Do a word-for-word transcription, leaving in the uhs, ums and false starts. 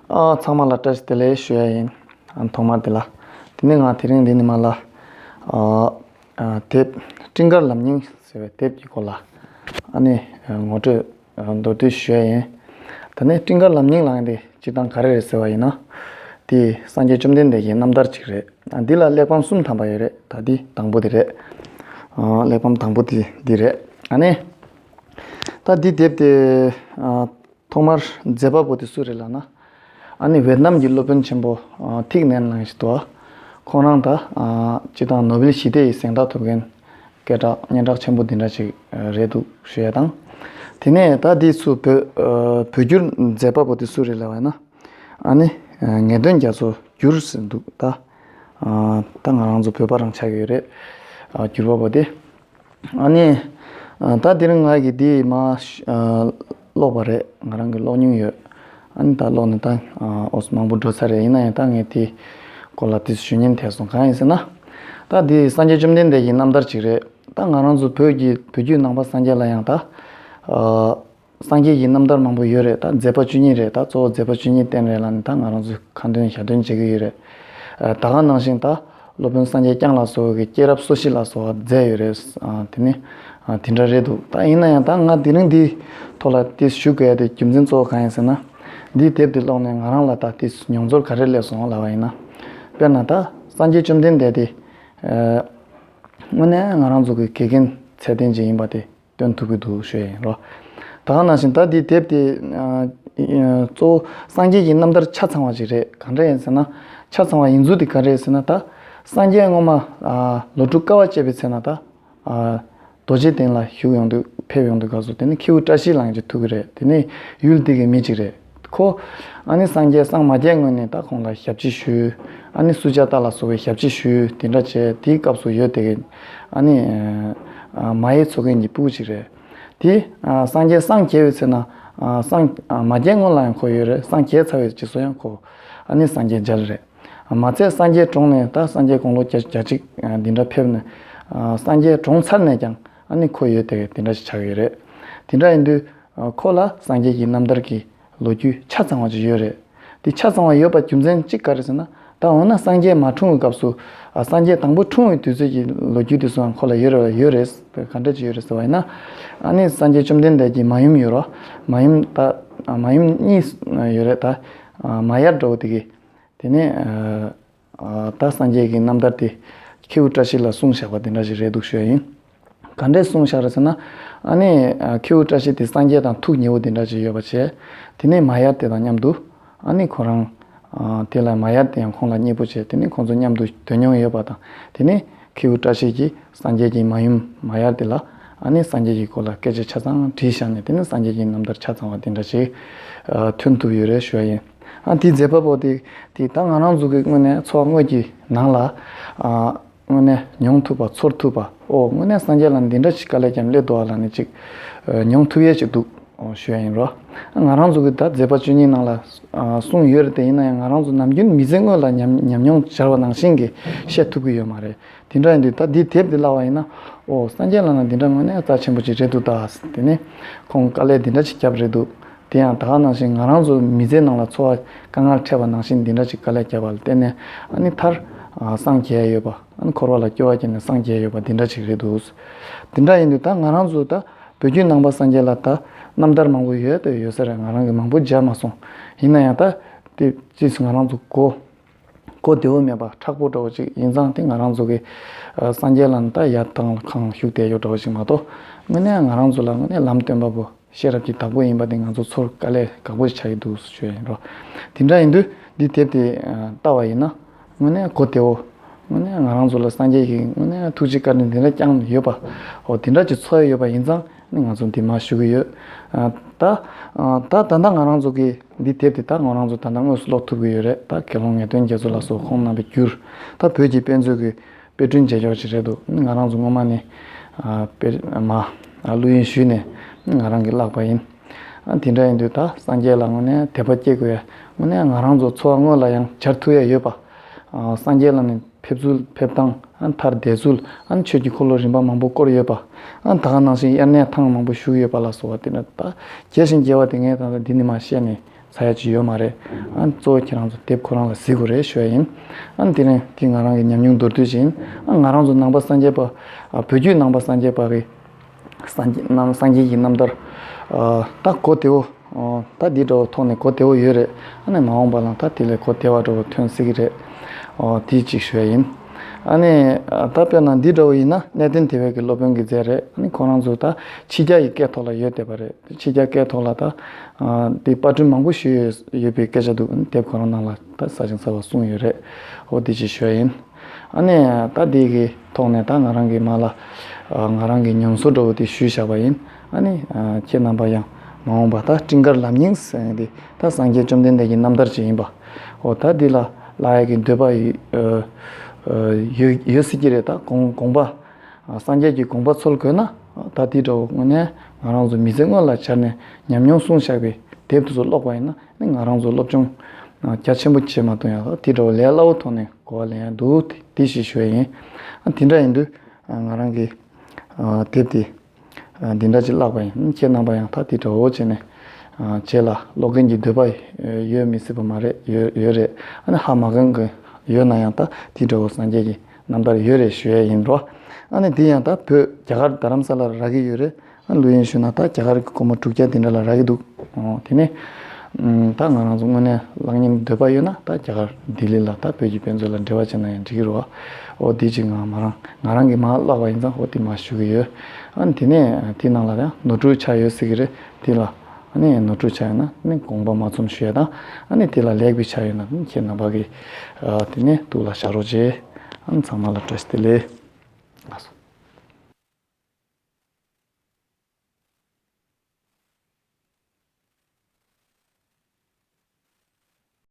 ཨ། ཚང་མ་ལ་བཀྲ་ཤིས་བདེ་ལེགས་ཞུ་ཡ་ཡིན། ཨ། ཐོག་མར་དེ་ལ། དེ་ནས་ང་དེ་རིང་འདི་ནས་མར་ལ། ཨ། ཨ། དེབ་སྤྲིན་དཀར་ལམ་རྙིང་ཟེར་བའི་དེབ་ཀྱི་སྐོར་ལ། ཨ་ནི། ཨ། ངོ་སྤྲོད། ཨ། མདོར་བསྡུས་ཞུ་ཡ་ཡིན། ད་ནི་སྤྲིན་དཀར་ལམ་རྙིང་ལབ་ཡ་དེ་སྤྱིར་བཏང་ག་རེ་རེད་ཟེར་བ་ཡིན་ན། དེ་སངས་རྒྱས་བཅོམ་ལྡན་འདས་ཀྱི་རྣམ་ཐར་ཅིག་རེད། ཨ། འདི་ལ་གླེགས་བམ་གསུམ་ཐམ་པ་ཡོད་རེད། ད་འདི་དང་པོ་དེ་རེད། ཨ། གླེགས་བམ་དང་པོ་དེ་འདི་རེད། ཨ་ནི། ད་འདི་དེབ་དེ། ཨ། ཐོག་མར་མཛད་པ་པོ་དེ་སུ་རེད་ལབ་ན། ཨ་ནི་ཝེ་ཏི་ནམ་གྱི་སློབ་དཔོན་ཆེན་པོ། ཨ། ཐིག་ནན་ལབ་མཁན་ཞིག་འདུག་ཁོང་རང་ད། ཨ། སྤྱིར་བཏང་ནོ་བེལ་ཞི་བདེ་ཡི་གཟེངས་རྟགས་ཐོབ་མཁན་སྐད་གྲགས་སྙན་གྲགས་ཆེན་པོ་འདི་འདྲ་ཞིག་རེད་འདུག་ཞུ་ཡ་དང་། དེ་ནས་ད་འདི་ཚོ་བོད། ཨ། བོད་བསྒྱུར་མཛད་པ་པོ་དེ་སུ་རེད་ལབ་ན། ཨ་ནི། ཨ། ངེས་དོན་རྒྱ་མཚོ་བསྒྱུར་ཟེར་འདུག་ད། ཨ། ད་ང་རང་ཚོ་བོད་པ་རང་ཆགས་ཀྱི་ཡོད་རེད། ཨ། བསྒྱུར་བ་པོ་དེ། ཨ་ནི། ཨ། ད་དེ་རིང་ང་གིས་འདི་མར། ཨ། ཀློག་པ་རེད། ང་རང་གིས་ཀློག་མྱོང་ཡོད། ཨ་ནི་ད་ཀློག་ནས་ད། ཨ། ཨོ་མང་པོ་འགྲོ་ཚར་རེད། ཡིན་ན་ཡང་ད་ངས་དེ་སྐོར་ལ་དེ་ཞུ་སྙིང་འདོད་སོང་། གང་ཡིན་ཟེར་ན། ད་འདི་སངས་རྒྱས་བཅོམ་ལྡན་འདས་ཀྱི་རྣམ་ཐར་ཅིག་རེད། ད་ང་རང་ཚོ་བོད་ཀྱི་བོད་བརྒྱུད་ནང་པ་སངས་རྒྱས་ལ་ཡང་ད། ཨ། སངས་རྒྱས་ཀྱི་རྣམ་ཐར་མང་པོ་ཡོད་རེད། ད་མཛད་པ་བཅུ་གཉིས་རེད། ད་གཙོ་བོ་མཛད་པ་བཅུ་གཉིས་བསྟན་རེད་ལབ་ནས་ད་ང་རང་ཚོས་ཁ་འདོན་ཞལ་འདོན་བྱེད་ཀྱི་ཡོད་རེད། ཨ། ད་ག་ནང་བཞིན་ད་སློབ་དཔོན་སངས་རྒྱས་བསྐྱངས་ལ་སོགས་ཀྱི་སྐྱེས་རབས་སོ་བཞི་ལ་སོགས་པ་མཛད་ཡོད་རེད། ཨ། དེ་ནི། ཨ། དེ་འདྲ་རེད་འདུག་ད་ཡིན་ན་ཡང་ད་ང་དེ་རིང་འདིའི་ཐོག་ལ་དེ་ཞུ་དགོས་ཡ་དེ་རྒྱུ་མཚན་གཙོ་བོ་གང་ཡིན་ཟེར་ན། འདིའི་དེབ་དེ་ཀློག་ནས་ང་རང་ལ་ད་དེ་མྱོང་ཚོར་ག་རེ་སླེབས་སོང་ལབ་པ་ཡིན་ན། དཔེར་ན་ད་སངས་རྒྱས་བཅོམ་ལྡན་འདས་དེ། ཨ། དངོས་གནས་ང་རང་ཚོ་གི་དགེ་རྒན་ཚད་ལྡན་ཅིག་ཡིན་པ་དེ་སྟོན་ཐུབ་ཀྱི་འདུག་ཞུ་ཡ་ཡིན་རོ། ད་ག་ནང་བཞིན་ད་འདི་དེབ་དེ། ཨ། གཙོ་བོ་སངས་རྒྱས་ཀྱི་རྣམ་ཐར་ཆ་ཚང་བ་ཅིག་རེད། གང་འདྲ་ཡིན་ཟེར་ན། ཆ་ཚང་བ་ཡིན་ཚུལ་དེ་ག་རེ་རེད་ཟེར་ན། ད་སངས་རྒྱས་སྔོན་མ། ཨ། ལོ་དྲུག་དཀའ་བ་སྤྱད་པའི་ཚེ་ན་ད། ཨ། རྡོ་རྗེ་གདན་ལ་བཞུགས་ཡོང་དུས་ཕེབས་ཡོང་དུས་སྐབས་སུ་དེ་ནི་ཁྱེའུ་བཀྲ་ཤིས་ལབ་མཁན་ཅིག་ཐུག་གི་རེད། དེ་ནི་ཡུལ་དེ་གི་མི་ཅིག་རེད། ཁོ། ཨ་ནི་སངས་རྒྱས་སངས་མ་རྒྱས་སྔོན་ནས་ད་ཁོང་ལ་ཞབས་ཕྱི་ཞུས། ཨ་ནི་སུ་ཇཱ་ཏ་ལ་སོགས་པའི་ཞབས་ཕྱི་ཞུས། དེ་འདྲ་བྱས་དེའི་སྐབས་སུ་ཡོད་དེ་གི། ཨ་ནི། ཨ། མ་ཡའི་ཚོགས་རྒྱན་གྱི་སྤུ་གུ་ཅིག་རེད། དེ། ཨ། སངས་རྒྱས་སངས་རྒྱས་པའི་ཚེ་ན། ཨ། སངས། ཨ། མ་རྒྱས་སྔོན་ལ་ཡང་ཁོ་ཡོད་རེད། སངས་རྒྱས་ཚར་བའི་རྗེས་སུ་ཡང་ཁོ། ཨ་ནི་སངས་རྒྱས་མཇལ་རེད། མ་ཚད་སངས་རྒྱས་གྲོངས་ནས་ད་སངས་རྒྱས་དགུང་ལོ་བརྒྱ་བརྒྱད་ཅུ་འདི་འདྲ་ཕེབས་ནས། ཨ། སངས་རྒྱས་གྲོངས་ཚར་ནས་ཀྱང་ཨ་ནི་ཁོ་ཡོད་དེ་འདི་འདྲ་ཞིག་ཆགས་ཡོད་རེད། དེ་འདྲ་ཡིན་དུས། ཨ། ཁོ་ལ་སངས་རྒྱས་ཀྱི་རྣམ་ཐར་གྱི་ལོ་རྒྱུས་ཆ་ཚང་བ་ཅིག་ཡོད་རེད། དེ་ཆ་ཚང་བ་ཡོད་པ་རྒྱུ་མཚན་གཅིག་ག་རེ་ཟེར་ན། ད་འོ་ན་སངས་རྒྱས་མ་འཁྲུངས་པའི་སྐབས་སུ། ཨ། སངས་རྒྱས་དང་པོ་འཁྲུངས་པའི་དུས་ཚོད་ཀྱི་ལོ་རྒྱུས་དེ་ཚོའང་ཁོ་ལ་ཡོད་རེད། ཡོད་རེད། ག་འདྲ་ཅིག་ཡོད་རེད་ཟེར་བ་ཡིན་ན། ཨ་ནི་སངས་རྒྱས་བཅོམ་ལྡན་འདས་ཀྱི་མ་ཡུམ་ཡོད་རོ། མ་ཡུམ་ད། ཨ། མ་ཡུམ་གཉིས་ཡོད་རེད་ད། ཨ། མ་ཡར་འདྲ་བོ་དེ་གི། དེ་ནས། ཨ། ད་སངས་རྒྱས་ཀྱི་རྣམ་ཐར་དེ་ཁྱེའུ་བཀྲ་ཤིས་ལ་གསུངས་བཞག་པ་དེ་འདྲ་ཞིག་རེད་འདུག་ཞུ་ཡ་ཡིན། ག་འདྲས་གསུངས་བཞག་རེད་ཟེར་ན། ཨ་ནི། ཨ། ཁྱེའུ་བཀྲ་ཤིས་དེ་སངས་རྒྱས་དང་ཐུགས་ཉེ་བོ་དེ་འདྲ་ཞིག་ཡོད་པ་བྱས། དེ་ནས་མ་ཡར་དེ་དང་མཉམ་དུ། ཨ་ནི་ཁོ་རང་། ཨ། དེ་ལ་མ་ཡར་དེ་ཡང་ཁོང་ལ་མཉེས་པོ་བྱས། དེ་ནས་ཁོང་ཚོ་མཉམ་དུ་སྡོད་མྱོང་ཡོད་པ་དང་། དེ་ནས་ཁྱེའུ་བཀྲ་ཤིས་ཀྱིས་སངས་རྒྱས་ཀྱི་མ་ཡུམ་མ་ཡར་དེ་ལ། ཨ་ནི་སངས་རྒྱས་ཀྱི་སྐོར་ལ་སྐད་ཆ་ཆ་ཚང་དྲིས་བཞག་ནས། དེ་ནས་སངས་རྒྱས་ཀྱི་རྣམ་ཐར་ཆ་ཚང་བ་དེ་འདྲ་ཞིག་ཨ། ཐོན་ཐུབ་ཡོད་རེད་ཞུ་ཡ་ཡིན། ཨ། དེའི་མཛད་པ་པོ་དེ། དེ་ད་ང་རང་ཚོ་གི་དངོས་གནས་འཚོ་བ་དངོས་ཀྱི་ནང་ལ། ཨ། དངོས་གནས་མྱོང་ཐུབ་པ། ཚོར་ཐུབ་པ། ཨོ། དངོས་གནས་སངས་རྒྱས་ལ་འདི་འདྲ་ཞིག་དཀའ་ལས་བརྒྱབ་སླེབས་འདུག་ཨ་ལབ་ནས་ཅིག་ཨ། མྱོང་ཐུབ་ཡས་ཅིག་འདུག་ཨོ། ཞུ་ཡ་ཡིན་རོ། ང་རང་ཚོ་གི་ད་མཛད་པ་བཅུ་གཉིས་ནང་ལ། ཨ། གསུངས་ཡོད་རེད་དེ། ཡིན་ན་ཡང་ང་རང་ཚོ་ནམ་རྒྱུན་མི་ཚེ་དངོས་ལ་ཉམས་ཉམས་མྱོང་སྦྱར་བ་ནང་བཞིན་གྱི་བཤད་ཐུབ་ཀྱི་ཡོད་མ་རེད། དེ་འདྲ་ཡིན་དུས་ད་འདི་དེབ་འདི་བཀླགས་པ་ཡིན་ན། ཨོ། སངས་རྒྱས་ལབ་ན་འདི་འདྲ་དངོས་གནས་རྩ་ཆེན་པོ་ཅིག་རེད་འདུག་ད། དེ་ནས་ཁོང་དཀའ་ལས་འདི་འདྲ་ཅིག་བརྒྱབ་རེད་འདུག་དེ་ཡང་ད་ག་ནང་བཞིན་ང་རང་ཚོ་མི་ཚེའི་ནང་ལ་འཚོ་བ་དཀའ་ངལ་འཕྲད་པ་ནང་བཞིན་འདི་འདྲ་ཅིག་དཀའ་ལས་བརྒྱབ་པ་ལ་བརྟེན་ནས། ཨ་ནི་མཐར། ཨ། སངས་རྒྱས་ཡོད་པ། ཨ་ནི་འཁོར་བ་ལ་སྐྱོ་བ་སྐྱེས་ནས་སངས་རྒྱས་ཡོད་པ་འདི་འདྲ་ཅིག་རེད་འདུག་དེ་འདྲ་ཡིན་དུས་ད་ང་རང་ཚོ་ད་བོད་བརྒྱུད་ནང་པ་སངས་རྒྱས་ལ་ད་རྣམ་ཐར་མང་པོ་ཡོད་དེ་ཡོད་ས་རེད། ང་རང་གིས་མང་པོ་མཇལ་མ་སོང་། ཡིན་ན་ཡང་ད་དེ་ཅིས་ང་རང་ཚོ་གོ་གོ་བདེ་བོ་མེད་པ་མཁྲེགས་པོ་འདྲ་བོ་ཅིག་ཡིན་ཙང་། དེ་ང་རང་ཚོ་གི། ཨ། སངས་རྒྱས་ལ་ནི་ད་ཡར་ཐང་ལ་ཁང་བཞུགས་བསྡད་ཡོད་འདྲ་བོ་ཅིག་མ་གཏོགས། དངོས་གནས་ང་རང་ཚོ་ལ་དངོས་གནས་ལམ་སྟོན་པ་པོ་ཤེས་རབ་ཀྱི་བདག་པོ་ཡིན་པ་དེ་ང་ཚོ་ཚོར་དཀའ་ལས་ཁག་པོ་ཞིག་ཆགས་ཀྱི་འདུག་ཞུ་ཡ་ཡིན་རོ། དེ་འདྲ་ཡིན་དུས་འདི་དེབ་དེ། ཨ། བལྟས་པ་ཡིན་ན། དངོས་གནས་གོ་བདེ་བོ། དངོས་གནས་ང་རང་ཚོ་ལ་སངས་རྒྱས་ཀྱིས་དངོས་གནས་ཐུགས་རྗེ་བཀའ་དྲིན་འདི་འདྲ་བསྐྱངས་ཡོད་པ། འོ། དེ་འདྲ་ཅིག་ཚོར་ཡ་ཡོད་པ་ཡིན་ཙང་། ནི་ང་ཚོ་འདི་མར་ཞུ་གི་ཡོད། ཨ། ད། ཨ། ད་ད་ལྟ་ང་རང་ཚོ་གི་འདི་དེབ་དེ་ད་ང་རང་ཚོ་ད་ལྟ་དངོས་སུ་ཀློག་ཐུབ་ཀྱི་ཡོད་རེད། ད་དགེ་སློང་ངེས་དོན་རྒྱ་མཚོ་ལགས་སུ་ཁོང་རྣམ་པས་བསྒྱུར། ད་བོད་ཀྱི་དཔེ་མཛོད་ཀྱི་དཔེ་སྐྲུན་བྱེད་ཕྱོགས་ཅིག་རེད་འདུག་ང་རང་ཚོ་སྔོན་མ་ནས། ཨ། དཔེ་མ། ཨ། བླུ་ཡོན་ཞུས་ནས་ང་རང་གིས་བཀླགས་པ་ཡིན། ཨ། དེ་འདྲ་ཡིན་དུས་ད་སངས་རྒྱས་ལ་དངོས་གནས་དད་པ་སྐྱེ་དགོས་ཡ། དངོས་གནས་ང་རང་ཚོ་འཚོ་བ་དངོས་ལ་ཡང་སྦྱར་ཐུབ་ཡ་ཡོད་པ། ཨ། སངས་རྒྱས་ལ་ནི་ཕེབས་ཚུལ་ཕེབས་སྟངས། ཨ། མཐར་བསྡད་ཚུལ། ཨ། ཆོས་ཀྱི་འཁོར་ལོ་རིམ་པ་མང་པོ་བསྐོར་ཡོད་པ། ཨ། ད་ག་ནང་བཞིན་དབྱར་གནས་ཐེངས་མང་པོ་བཞུགས་ཡོད་པ་ལ་སོགས་པ་དེ་འདྲ་ད་རྒྱས་ཤིང་རྒྱས་པ་དེ་ངས་ད་ལྟ་འདི་ནས་མར་བཤད་ནས་ ཚ་ཡ་ཅིག་ཡོད་མ་རེད། ཨ་གཙོ་བོ་ཁྱེད་རང་ཚོ་དེབ་ཁོ་རང་ལ་གཟིགས་དགོས་རེད་ཞུ་ཡ་ཡིན། ཨ་དེ་རིང་དེ་ང་རང་གི་ཉམས་མྱོང་མདོར་བསྡུས་ཅིག་ཡིན། ཨ་ང་རང་ཚོ་ནང་པ་སངས་རྒྱས་པ། ཨ་བོད་བརྒྱུད་ནང་པ་སངས་རྒྱས་པ་གི་སངས་རྒྱས་རྣམ་སངས་རྒྱས་ཀྱི་རྣམ་ཐར། ཨ་ད་གོ་བདེ་བོ། ཨོ་ད་འདི་འདྲ་བོ་ཐོག་ནས་གོ་བདེ་བོ་ཡོད་རེད། ཨ་ནི་མ་འོངས་པ་ལ་ད་དེ་ལས་གོ་བདེ་བ་འདྲ་བོ་ཐོན་སྲིད་ཀྱི་རེད། ཨོ་དེ་གཅིག་ཞུ་ཡ་ཡིན། ཨ་ནི་ད་དཔེར་ན་འདི་འདྲ་བོ་ཡིན་ན་གནས་བརྟན་སྡེ་བའི་གི་སློབ་དཔོན་གྱི་མཛད་རེད། ཨ་ནི་ཁོ་རང་ཚོ་ད་ཕྱི་རྒྱལ་གྱི་སྐད་ཐོག་ལ་ཡོད་བསྡད་པ་རེད། ཕྱི་རྒྱལ་སྐད་ཐོག་ལ་ད་ཨ་དེ་པར་སྐྲུན་མང་པོ་ཞིག་ཡོད་ཡོད་པའི་སྐད་ཆ་འདུག་དེབ་ཁོ་རང་ནང་ལ་ད་ས་ཞིང་ས་བ་གསུངས་ཡོད་རེད། ཨོ་དེ་གཅིག་ཞུ་ཡ་ཡིན། ཨ་ནི་ད་དེ་གི་ཐོག་ནས་ད་ང་རང་གི་མ་ལ་ཨ་ང་རང་གི་མྱོང་ཚོར་འདྲ་བོ་དེ་ཞུས་བཞག་པ་ཡིན། ཨ་ནི་ཨ་ཁྱེད་རྣམ་པ་ཡང་མ་འོངས་པ་ད་སྤྲིན་དཀར་ལམ་རྙིང་ཟེར་ཡ་དེ་ད་སངས་རྒྱས་བཅོམ་ལྡན་འདས་ཀྱི་རྣམ་ཐར་ཅིག་ཡིན་པ། འོ་ད་འདི་ལ་བཀླག་ཡ་གི་འདོད་པ་ཡོད་ཡོད་ཡོད་སྲིད་ཀྱི་རེད། ད་དགོངས་དགོངས་པ་ཨ་སངས་རྒྱས་ཀྱི་དགོངས་པ་འཚོལ་དགོས་ན། ད་དེ་འདྲ་བོ་དངོས་གནས་ང་རང་ཚོ་མི་ཚེ་སྔོན་ལ་བྱས་ནས་ཉམས་མྱོང་གསུངས་བཞག་པའི་དེབ་དེ་ཚོ་ཀློག་པ་ཡིན་ན་ནི་ང་རང་ཚོ་སློབ་སྦྱོང་ཨ་རྒྱ་ཆེན་པོ་བྱེད་མ་ཐུབ་ཡ་ལ་དེ་འདྲ་བོ་ལས་སླ་བོ་ཐོག་ནས་གོ་བ་ལེན་ཡ་འདུག་དེ་དེ་ཞིག་ཞུ་ཡ་ཡིན། ཨ་དེ་འདྲ་ཡིན་དུས་ཨ་ང་རང་གི་ཨ་དེབ་དེ་ཨ་འདི་འདྲ་ཅིག་བཀླགས་པ་ཡིན། ཁྱེད་རྣམ་པ་ཡང་ད་དེ་འདྲ་བོ་བྱས་ནས་ཨ་རྗེས་ལ་ཀློག་མཁན་གྱི་འདོད་པ་ཡོད་མི་སྲིད་པ་མ་རེད། ཡོད་ཡོད་རེད། ཨ་ནི་ཧ་མ་གོ་མཁན་ཡོད་ན་ཡང་ད་དེ་འདྲ་བོ་སངས་རྒྱས་ཀྱི་རྣམ་ཐར་ཡོད་རེད་ཞུ་ཡ་ཡིན་འགྲོ། ཨ་ནི་དེ་ཡང་ད་བོད་རྒྱ་གར་རྡ་རམ་ས་ལ་ལ་རག་གི་ཡོད་རེད། ཨ་ལོ་ཡིན་ཞུ་ན་ད་རྒྱ་གར་གྱི་སྒོར་མོ་དྲུག་བརྒྱ་དེ་འདྲ་ལ་རག་གི་འདུག་ཨོ་དེ་ནས་ཨམ་ད་ང་རང་ཚོ་དངོས་གནས་བཀླག་མཁན་འདོད་པ་ཡོད་ན་ད་རྒྱ་གར་ལྡི་ལི་ལ་ད་བོད་ཀྱི་དཔེ་མཛོད་ལ་འབྲེལ་བ་བྱས་ན་ཡང་འགྲིག་གི་རེད་བ། ཨོ་དེ་ཅིག་ང་མ་རང་ང་རང་གིས་མར་བཀླགས་པ་ཡིན་ཙང་ཨོ་དེ་མར་ཞུ་གི་ཡོད། ཨ་ནི་དེ་ནས་དེ་ནང་ལ་ཡང་ནོར་འཁྲུལ་ཆགས་ཡོད་སྲིད་ཀྱི་རེད། དེ་ལ་ཨ་ནི་ནོར་འཁྲུལ་ཆགས་ཡོད་ན་ཨ་ནི་དགོངས་པ་མ་ཚོམ་ཞུ་ཡ་དང་། ཨ་ནི་དེ་ལ་ལེགས་པའི་ཆ་ཡོད་ན་ཨ་ནི་ཁྱེད་རྣམ་པ་གིས་ཨ་དེ་ནས་ཐུགས་ལ་བཞག་རོགས་བྱེད། ཨ་ནི་ཚང་མ་ལ་བཀྲ་ཤིས་བདེ་ལེགས། ལགས་སོ།